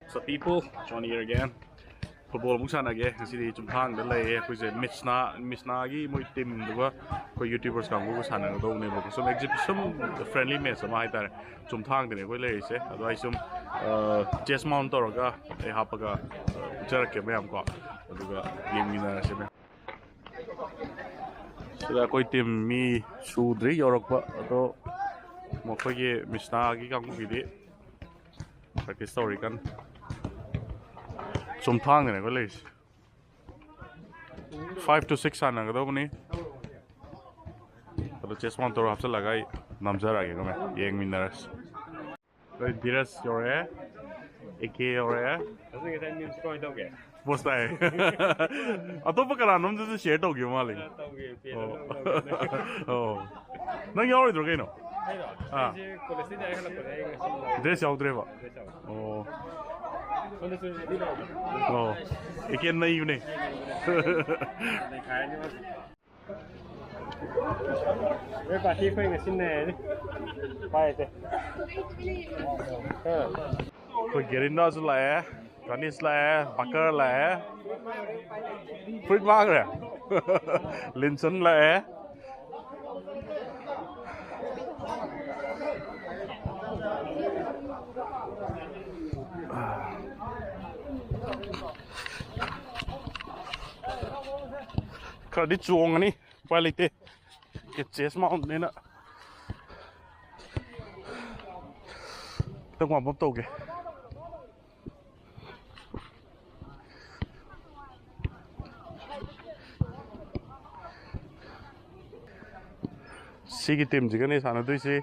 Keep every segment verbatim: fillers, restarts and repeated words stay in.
So people, Johnny here again. Football ꯑꯃꯨꯛ ꯁꯥꯟꯅꯒꯦ꯫ ꯉꯁꯤꯗꯤ ꯆꯨꯝꯊꯥꯡꯗ ꯂꯩꯌꯦ ꯑꯩꯈꯣꯏꯁꯦ꯫ ꯃꯤꯁꯅꯥ, ꯃꯤꯁꯅꯥꯒꯤ ꯃꯣꯏ ꯇꯤꯝꯗꯨꯒ ꯑꯩꯈꯣꯏ YouTubers ꯀꯥꯡꯕꯨꯒ ꯁꯥꯟꯅꯒꯗꯧꯕꯅꯦꯕꯀꯣ꯫ ꯁꯨꯝ exhibition, friendly match ꯑꯃ ꯍꯥꯏꯇꯥꯔꯦ꯫ ꯆꯨꯝꯊꯥꯡꯗꯅꯦ ꯑꯩꯈꯣꯏ ꯂꯩꯔꯤꯁꯦ꯫ ꯑꯗꯣ ꯑꯩ ꯁꯨꯝ chest mount ꯇꯧꯔꯒ ꯑꯩ ꯍꯥꯞꯄꯒ ꯎꯠꯆꯔꯛꯀꯦ ꯃꯌꯥꯝꯀꯣ꯫ ꯑꯗꯨꯒ ꯌꯦꯡꯃꯤꯟꯅꯔꯁꯦ ꯃꯌꯥꯝ꯫ ꯁꯤꯗ ꯑꯩꯈꯣꯏ ꯇꯤꯝ ꯃꯤ ꯁꯨꯗ꯭ꯔꯤ ꯌꯧꯔꯛꯄ꯫ ꯑꯗꯣ ꯃꯈꯣꯏꯒꯤ ꯃꯤꯁꯅꯥꯒꯤ ꯀꯥꯡꯕꯨꯒꯤꯗꯤ practice ꯇꯧꯔꯤ ꯀꯟꯅ꯫ ꯆꯨꯝꯊꯥꯡꯗꯅꯦ ꯑꯩꯈꯣꯏ ꯂꯩꯔꯤꯁꯦ꯫ Five to six ꯁꯥꯟꯅꯒꯗꯧꯕꯅꯤ꯫ ꯑꯗꯣ chest mount ꯇꯧꯔ ꯍꯥꯞꯆꯤꯜꯂꯒ ꯑꯩ ꯅꯝꯖꯔꯛꯑꯒꯦ꯫ ꯌꯦꯡꯃꯤꯟꯅꯔꯁꯤ꯫ ꯑꯩꯈꯣꯏ ꯙꯤꯔꯖ ꯌꯧꯔꯛꯑꯦ, AK ꯌꯧꯔꯛꯑꯦ꯫ ꯑꯗꯨ ꯉꯁꯥꯏ news ꯀꯃꯥꯏꯅ ꯇꯧꯒꯦ? Post ꯇꯥꯏ꯫ ꯑꯇꯣꯞꯄ ꯀꯅꯥꯅꯣꯝꯗꯁꯨ share ꯇꯧꯈꯤꯕ ꯃꯥꯜꯂꯦ꯫ ꯑ, ꯇꯧꯒꯦ, page ꯑꯣ꯫ ꯑꯃ ꯇꯧꯒꯦ꯫ ꯑꯣ꯫ ꯅꯪ ꯌꯥꯎꯔꯣꯏꯗ꯭ꯔꯣ ꯀꯩꯅꯣ? ꯑꯩꯔꯣ? ꯑꯥ꯫ ꯑꯩꯁꯦ college ꯇꯩ direct ꯍꯜꯂꯛꯄꯅꯦ, ꯑꯩ ꯉꯁꯤ ꯌꯥꯎꯗ꯭ꯔꯦ꯫ Dress ꯌꯥꯎꯗ꯭ꯔꯦꯕ? Dress ꯌꯥꯎꯗ꯭ꯔꯦ꯫ ꯑꯣ꯫ ꯁꯣꯝꯗꯁꯨ ready ꯇꯧꯔꯣ꯫ ꯑꯣ꯫ AK ꯅꯩꯕꯅꯦ꯫ ꯅꯩꯈꯥꯏꯔꯅꯤ ꯃꯥꯁꯨ꯫ ꯅꯣꯏ party ꯑꯩꯈꯣꯏ ꯉꯁꯤ ꯅꯩꯔꯅꯤ꯫ ꯎꯄꯥꯏ ꯂꯩꯇꯦ꯫ ꯑꯥ꯫ ꯑꯩꯈꯣꯏ ꯒꯦꯔꯤꯟꯗꯥꯁꯨ ꯂꯥꯛꯑꯦ, ꯀꯅꯤꯁ ꯂꯥꯛꯑꯦ, ꯕꯀꯔ ꯂꯥꯛꯑꯦ꯫ ꯐꯨꯔꯤꯠ ꯃꯥꯡꯈ꯭ꯔꯦ꯫ ꯂꯤꯟꯁꯟ ꯂꯥꯛꯑꯦ꯫ ꯈꯔꯗꯤ ꯆꯣꯡꯉꯅꯤ꯫ ꯎꯄꯥꯏ ꯂꯩꯇꯦ꯫ Chest mount ꯅꯤꯅ꯫ ꯈꯤꯇꯪ warm up ꯇꯧꯒꯦ꯫ ꯁꯤꯒꯤ ꯇꯤꯝꯁꯤꯒꯅꯦ ꯁꯥꯟꯅꯗꯣꯏꯁꯤ꯫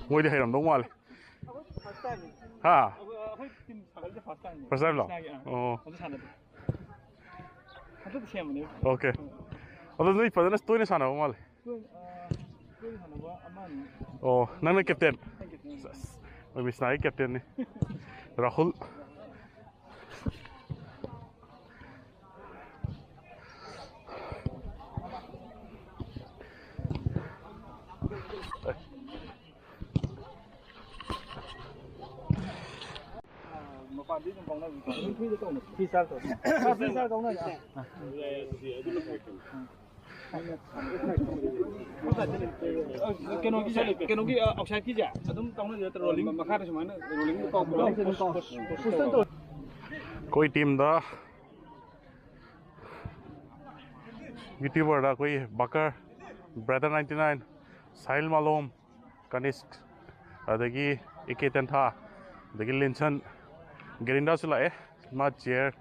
ꯃꯣꯏꯗꯤ ꯍꯩꯔꯝꯗꯧ ꯃꯥꯜꯂꯦ꯫ ꯑꯩꯈꯣꯏ first time꯫ ꯍꯥ? ꯑꯩꯈꯣꯏ, ꯑꯩꯈꯣꯏ team ꯁꯥꯒꯠꯂꯤꯁꯦ first time ꯅꯦ꯫ First time ꯂꯣ? ꯏꯁꯥꯒꯤ, ꯑꯥ꯫ ꯑꯣ꯫ ꯑꯗꯨ ꯁꯥꯟꯅꯗꯦ꯫ ꯍꯟꯗꯛꯇ ꯁꯦꯝꯕꯅꯦ꯫ Okay꯫ ꯑꯗꯣ ꯅꯣꯏ ꯐꯖꯅ ꯇꯣꯏꯅ ꯁꯥꯟꯅꯕ ꯃꯥꯜꯂꯦ꯫ ꯇꯣꯏꯅ, ꯑꯥ, ꯇꯣꯏꯅ ꯁꯥꯟꯅꯕ ꯑꯃ ꯑꯅꯤ꯫ ꯑꯣ, ꯅꯪꯅ captain? ꯑꯩ captain꯫ ꯑꯁ, ꯃꯣꯏ ꯃꯤꯁꯅꯥꯒꯤ captain ꯅꯤ꯫ ꯔꯥꯍꯨꯜ꯫ ꯀꯩꯅꯣꯒꯤ, ꯀꯩꯅꯣꯒꯤ ꯑꯥꯎꯠꯁꯥꯏꯠꯀꯤꯁꯦ ꯑꯗꯨꯝ ꯇꯧꯅ ꯔꯣꯂꯤꯡ ꯃꯈꯥꯗ ꯁꯨꯃꯥꯏꯅ ꯔꯣꯂꯤꯡ ꯇꯧꯕ꯫ ꯑꯩꯈꯣꯏ ꯇꯤꯝꯗ ꯌꯨꯇ꯭ꯌꯨꯕꯔꯗ ꯑꯩꯈꯣꯏ ꯕꯀꯔ, ꯕ꯭ꯔꯗꯔ ꯅꯥꯏꯟꯇꯤ ꯅꯥꯏꯟ, ꯁꯥꯏꯜ ꯃꯥꯂꯣꯝ, ꯀꯅꯤꯁ, ꯑꯗꯒꯤ ꯑꯦ ꯀꯦ ꯇꯦꯟꯊꯥ, ꯑꯗꯒꯤ ꯂꯤꯟꯁꯟ, ꯒꯦꯔꯤꯟꯗꯥꯁꯨ ꯂꯥꯛꯑꯦ꯫ ꯃꯥ ꯆꯤꯌꯔ,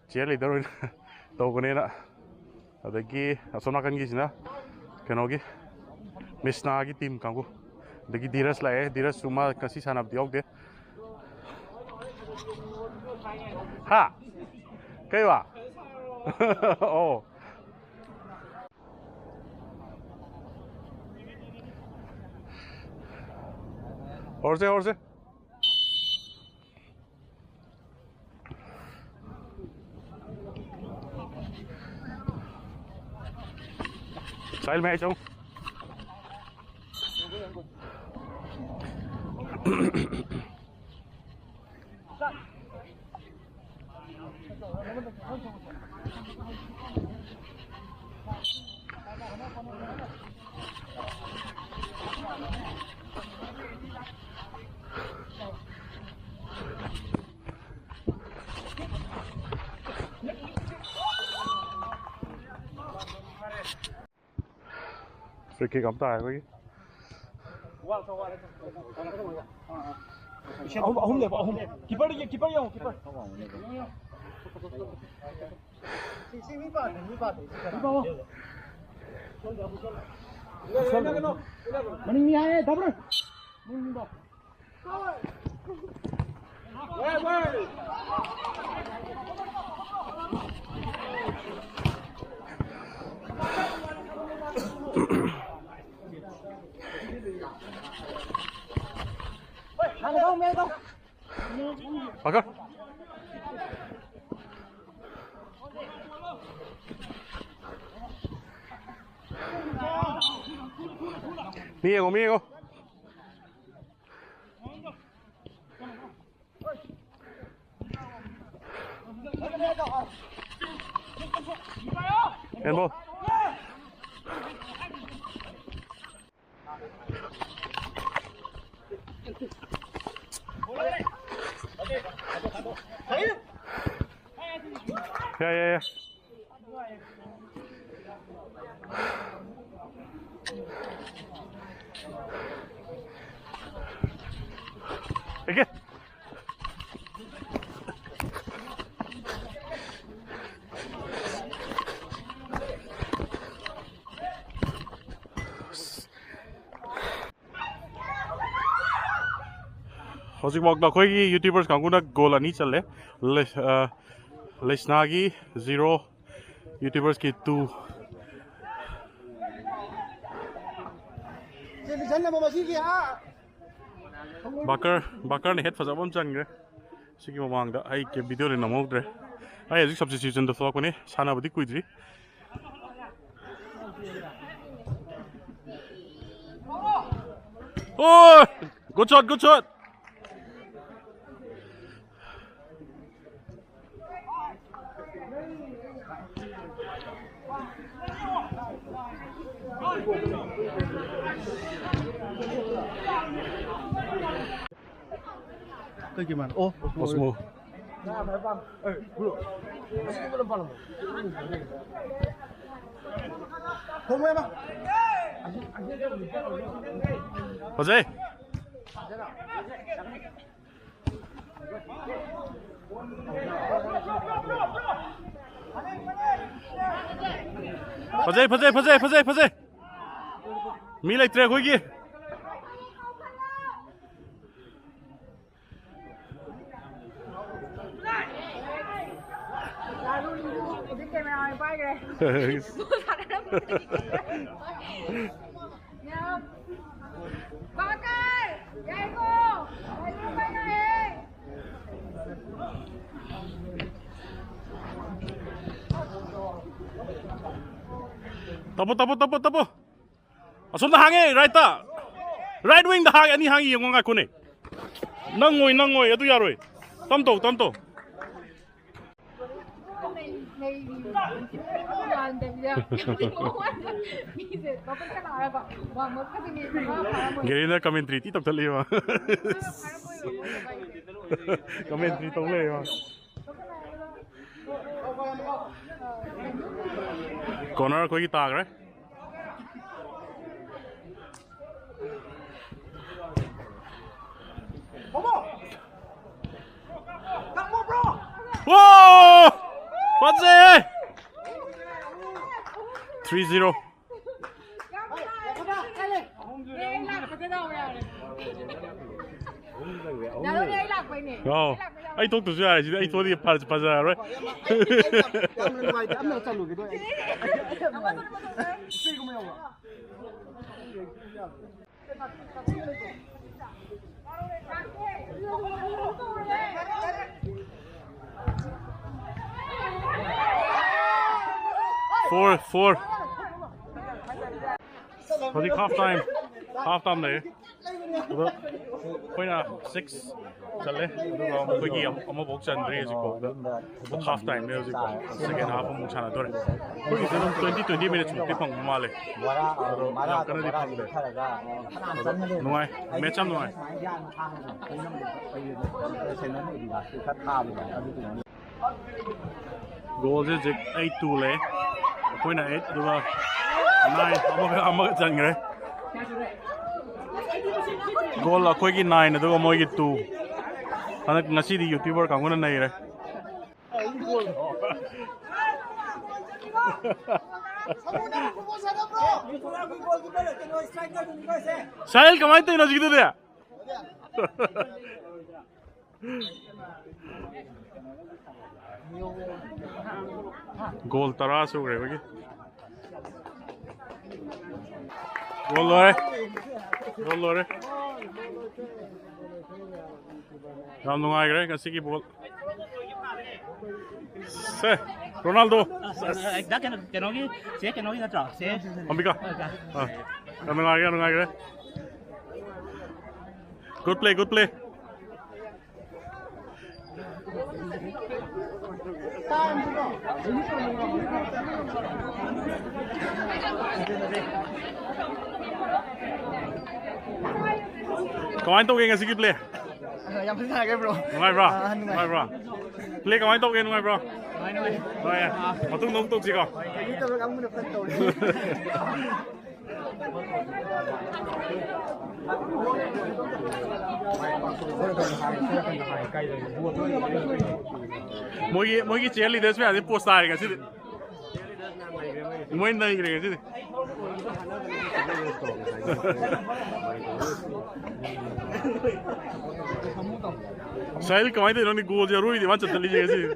ꯆꯤꯌꯔ ꯂꯤꯗꯔ ꯑꯣꯏꯅ ꯇꯧꯒꯅꯦꯅ꯫ ꯑꯗꯒꯤ ꯑꯁꯣꯝ ꯅꯥꯀꯟꯒꯤꯁꯤꯅ ꯀꯩꯅꯣꯒꯤ ꯃꯤꯁꯅꯥꯒꯤ ꯇꯤꯝ ꯀꯥꯡꯕꯨ꯫ ꯑꯗꯒꯤ ꯙꯤꯔꯖ ꯂꯥꯛꯑꯦ꯫ ꯙꯤꯔꯖꯁꯨ ꯃꯥ ꯉꯁꯤ ꯁꯥꯟꯅꯕꯗꯤ ꯌꯥꯎꯗꯦ꯫ ꯍꯥ? ꯀꯩ ꯋꯥ? ꯑꯣ꯫ ꯍꯧꯔꯁꯦ, ꯍꯧꯔꯁꯦ꯫ ꯁꯥꯏꯜ ꯃꯌꯥꯏ ꯆꯪꯉꯨ꯫ Free kick ꯑꯃ ꯇꯥꯔꯦ ꯑꯩꯈꯣꯏꯒꯤ꯫ ꯑꯍꯨꯝ, ꯑꯍꯨꯝ ꯂꯦꯞꯄꯣ, ꯑꯍꯨꯝ꯫ ꯀꯤꯄꯔ, ꯀꯤꯄꯔ ꯌꯦꯡꯉꯣ, ꯀꯤꯄꯔ꯫ ꯃꯅꯤꯡ ꯃꯤ ꯍꯥꯏꯌꯦ, ꯗꯕ꯭ꯔ꯫ ꯃꯅꯤꯡ ꯃꯤꯗꯣ꯫ ꯄꯥꯏꯈꯠ꯫ ꯃꯤ ꯌꯦꯡꯉꯣ, ꯃꯤ ꯌꯦꯡꯉꯣ꯫ Handball. Yeah, yeah, yeah. Again. ꯍꯧꯖꯤꯛꯐꯥꯎꯗ ꯑꯩꯈꯣꯏꯒꯤ YouTubers ꯀꯥꯡꯕꯨꯅ goal ꯑꯅꯤ ꯆꯜꯂꯦ꯫ ꯂꯩ-, ꯑ, ꯂꯩꯁꯅꯥꯒꯤ zero, YouTubers ꯀꯤ two꯫ ꯕꯥꯀꯔ, ꯕꯥꯀꯔꯅ head ꯐꯖꯕ ꯑꯃ ꯆꯟꯈ꯭ꯔꯦ꯫ ꯁꯤꯒꯤ ꯃꯃꯥꯡꯗ ꯑꯩ ꯀꯦ-, video ꯗꯤ ꯅꯝꯍꯧꯗ꯭ꯔꯦ꯫ ꯑꯩ ꯍꯧꯖꯤꯛ substitution ꯗ ꯊꯣꯛꯂꯛꯄꯅꯦ, ꯁꯥꯟꯅꯕꯗꯤ ꯀꯨꯏꯗ꯭ꯔꯤ꯫ ꯑꯣ! Good shot, good shot! ꯀꯩꯒꯤ ꯃꯥꯅ? ꯑꯣ, Osmo꯫ ꯐꯖꯩ꯫ ꯐꯖꯩ, ꯐꯖꯩ, ꯐꯖꯩ, ꯐꯖꯩ, ꯐꯖꯩ꯫ ꯃꯤ ꯂꯩꯇ꯭ꯔꯦ ꯑꯩꯈꯣꯏꯒꯤ꯫ ꯕꯥꯀꯔ! ꯌꯥꯏꯀꯣ! ꯂꯩꯌꯨ ꯄꯥꯏꯔꯛꯑꯦ! ꯇꯞꯄꯣ, ꯇꯞꯄꯣ, ꯇꯞꯄꯣ, ꯇꯞꯄꯣ! ꯑꯁꯣꯝꯗ ꯍꯥꯡꯉꯦ, right ꯇ! Right wing ꯗ ꯍꯥꯡꯉꯦ, ꯑꯅꯤ ꯍꯥꯡꯉꯤ, ꯌꯦꯡꯉꯣ, ꯉꯥꯏꯈꯣꯅꯦ꯫ ꯅꯪꯉꯣꯏ, ꯅꯪꯉꯣꯏ, ꯑꯗꯨ ꯌꯥꯔꯣꯏ꯫ ꯇꯝ ꯇꯧ, ꯇꯝ ꯇꯧ꯫ ꯒꯦꯔꯤꯅ ꯀꯃꯦꯟꯇ꯭ꯔꯤ ꯇꯤ ꯇꯧꯊꯠꯂꯤꯕ꯫ ꯀꯃꯦꯟꯇ꯭ꯔꯤ ꯇꯧ ꯂꯩꯔꯦꯕ꯫ ꯀꯣꯅꯔ ꯑꯩꯈꯣꯏꯒꯤ ꯇꯥꯈ꯭ꯔꯦ꯫ ꯋꯥ! ꯐꯖꯩ! Three zero. ꯑꯥꯎ꯫ ꯑꯩ ꯊꯣꯛꯇ꯭ꯔꯁꯨ ꯌꯥꯔꯦ ꯁꯤꯗꯤ꯫ ꯑꯩ ꯊꯣꯛꯑꯗꯤ ꯐꯖ-, ꯐꯖꯔꯔꯣꯏ꯫ Four, four. ꯍꯧꯖꯤꯛ half time, half time ꯂꯩꯔꯦ꯫ ꯑꯗꯣ ꯑꯩꯈꯣꯏꯅ six ꯆꯜꯂꯦ, ꯑꯗꯨꯒ ꯃꯈꯣꯏꯒꯤ ꯑꯃ-, ꯑꯃꯐꯥꯎ ꯆꯟꯗ꯭ꯔꯤ ꯍꯧꯖꯤꯛꯐꯥꯎꯗ꯫ ꯑꯗꯣ half time ꯅꯦ ꯍꯧꯖꯤꯛꯐꯥꯎ, second half ꯑꯃꯨꯛ ꯁꯥꯟꯅꯗꯣꯔꯦ꯫ ꯑꯩꯈꯣꯏꯒꯤꯁꯦ ꯑꯗꯨꯝ twenty, twenty minutes ꯃꯨꯛꯇꯤ ꯐꯪꯕ ꯃꯥꯜꯂꯦ꯫ ꯑꯗꯣ ꯌꯥꯝ ꯀꯟꯅꯗꯤ ꯐꯪꯗꯦ꯫ ꯑꯗꯣ ꯅꯨꯡꯉꯥꯏ, match ꯌꯥꯝ ꯅꯨꯡꯉꯥꯏ꯫ Goal ꯁꯦ ꯍꯧꯖꯤꯛ eight two ꯂꯩ, ꯑꯩꯈꯣꯏꯅ eight, ꯑꯗꯨꯒ nine, ꯑꯃꯒ, ꯑꯃꯒ ꯆꯟꯈ꯭ꯔꯦ꯫ Goal ꯑꯩꯈꯣꯏꯒꯤ nine, ꯑꯗꯨꯒ ꯃꯣꯏꯒꯤ two꯫ ꯍꯟꯗꯛ ꯉꯁꯤꯗꯤ YouTuber ꯀꯥꯡꯕꯨꯅ ꯅꯩꯔꯦ꯫ ꯁꯥꯍꯤꯜ, ꯀꯃꯥꯏꯅ ꯇꯧꯔꯤꯅꯣ ꯍꯧꯖꯤꯛꯀꯤꯗꯨꯗꯤ? Goal ꯇꯔꯥ ꯁꯨꯈ꯭ꯔꯦ ꯑꯩꯈꯣꯏꯒꯤ꯫ Goal ꯂꯣꯏꯔꯦ꯫ Goal ꯂꯣꯏꯔꯦ꯫ ꯌꯥꯝ ꯅꯨꯡꯉꯥꯏꯈ꯭ꯔꯦ ꯉꯁꯤꯒꯤ ball꯫ ꯁꯦ, ꯔꯣꯅꯥꯜꯗꯣ꯫ ꯑ, ꯀꯩꯅꯣ, ꯀꯩꯅꯣꯒꯤ, ꯆꯦ ꯀꯩꯅꯣꯒꯤ ꯅꯠꯇ꯭ꯔꯣ? ꯆꯦ ꯑꯝꯕꯤꯀꯥ꯫ ꯑ, ꯑꯥ, ꯌꯥꯝ ꯅꯨꯡꯉꯥꯏꯈ꯭ꯔꯦ, ꯌꯥꯝ ꯅꯨꯡꯉꯥꯏꯈ꯭ꯔꯦ꯫ Good play, good play꯫ ꯀꯃꯥꯏꯅ ꯇꯧꯒꯦ ꯉꯁꯤꯒꯤ ꯄ꯭ꯂꯦ? ꯌꯥꯝ ꯐꯖꯅ ꯁꯥꯟꯅꯈ꯭ꯔꯦ ꯕ꯭ꯔꯣ꯫ ꯅꯨꯡꯉꯥꯏꯕ꯭ꯔꯣ? ꯑꯥ, ꯅꯨꯡꯉꯥꯏ꯫ ꯅꯨꯡꯉꯥꯏꯕ꯭ꯔꯣ? ꯄ꯭ꯂꯦ ꯀꯃꯥꯏꯅ ꯇꯧꯒꯦ? ꯅꯨꯡꯉꯥꯏꯕ꯭ꯔꯣ? ꯅꯨꯡꯉꯥꯏ ꯅꯨꯡꯉꯥꯏ꯫ ꯅꯨꯡꯉꯥꯏꯌꯦ꯫ ꯃꯇꯨꯡꯗ ꯑꯃꯨꯛ ꯇꯧꯁꯤꯀꯣ꯫ ꯀꯩꯅꯣ ꯇꯧꯔꯒ ꯑꯃꯨꯛ ꯐꯟ ꯇꯧꯔꯦ꯫ ꯃꯣꯏꯒꯤ ꯃꯣꯏꯒꯤ ꯆꯤꯌꯔ ꯂꯤꯗꯔꯁ ꯃꯌꯥꯝꯁꯤ ꯄꯣꯁ ꯇꯥꯔꯦ ꯉꯁꯤꯗꯤ꯫ ꯃꯣꯏ ꯅꯩꯈ꯭ꯔꯦ ꯉꯁꯤꯗꯤ꯫ ꯁꯥꯍꯤꯜ, ꯀꯃꯥꯏꯅ ꯇꯧꯔꯤꯅꯣ? ꯅꯪꯗꯤ ꯒꯣꯜꯁꯦ ꯑꯔꯣꯏꯕꯗꯤ ꯃꯥ ꯆꯠꯊꯠꯂꯤꯁꯦ ꯉꯁꯤꯗꯤ꯫